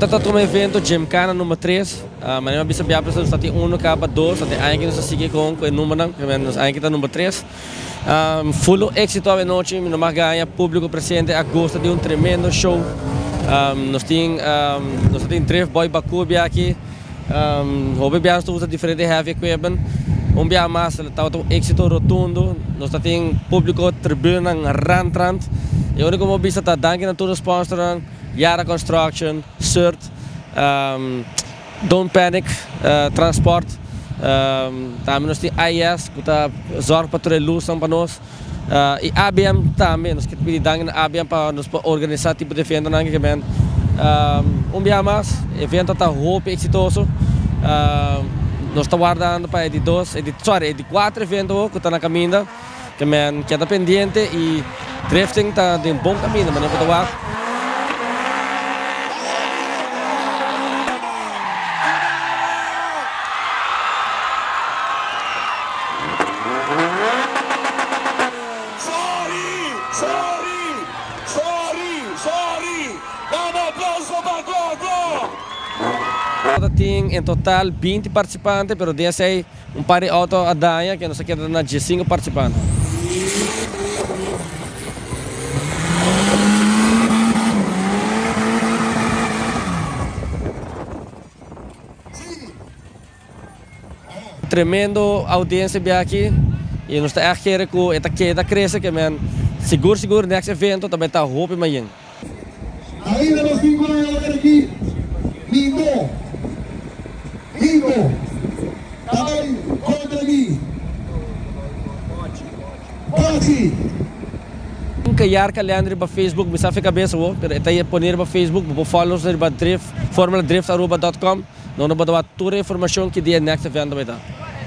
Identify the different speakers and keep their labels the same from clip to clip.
Speaker 1: ta tuma evento Gymkhana number 3. Manera mi a bisa bia nos ta tin uno caba dos, ta tin aña cu nos ta sigui con cu e numbernan, nos aña aki ta number 3. Full un exito awe nochi, mi no mag gaña, publico presente a gusta di un tremendo show. Nos tin nos ta tin Drift Boy Baku bia aki, hopi bia nos ta usa diferente heavy equipment. Un bia mas tabata un exito rotundo, nos ta tin publico tribunanan rand rand. E unico mi por bisa ta danki na tur nos sponsornan, Yara Construction, Cert, Don't Panic Transport, tambe nos tin AIS ku ta zorg pa tur e lusnan pa nos i ABM tambe, nos ke pidi danki na ABM pa nos por organisá tipo di eventonan aki men. Un bia mas evento ta hopi eksitoso, nos ta wardando pa e di dos, e di sorry e di kuater evento ku ta na kaminda. Ke men keda pendiente y drifting ta den bon caminda manera bo ta wak.
Speaker 2: Sorry, sorry, sorry, sorry, dame aplauso pa Gogo!
Speaker 1: Ta tin en total 20 participante pero den esey Un par di auto a daña ke nos a keda na diesinco participante. Tremendo audiencia bia aki y nos ta echt kere cu e ta keda crece ke men sigur sigur next evento ta bay ta hopi mayen.
Speaker 2: Ainda nos tin cu nan aki Mindo Mindo ta bay contra di Bochi.
Speaker 1: Nunca yar kalender riba Facebook mi sa fi cabeza wo pero e ta pone riba Facebook bo por follow nos riba drift formula drift aruba dot com. Nos no por daba tur e informacion ki dia e next event ta bay ta.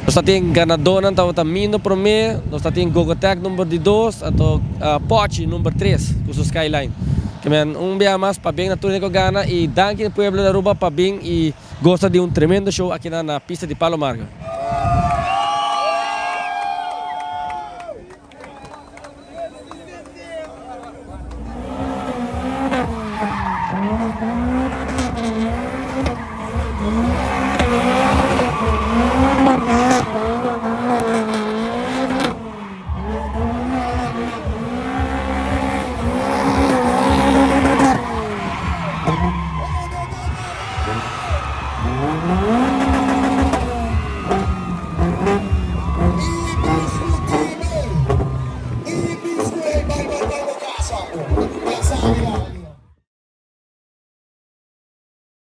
Speaker 1: Nos ta tin ganadonan tabata Mindo prome, nos ta tin Gogotec number di dos, anto Pochi number tres cu su Skyline. Ke men un bia mas pabien na tur hende cu a gana y danki na pueblo di Aruba pa bin y gosta di un tremendo show aki na pista di Palo Marga.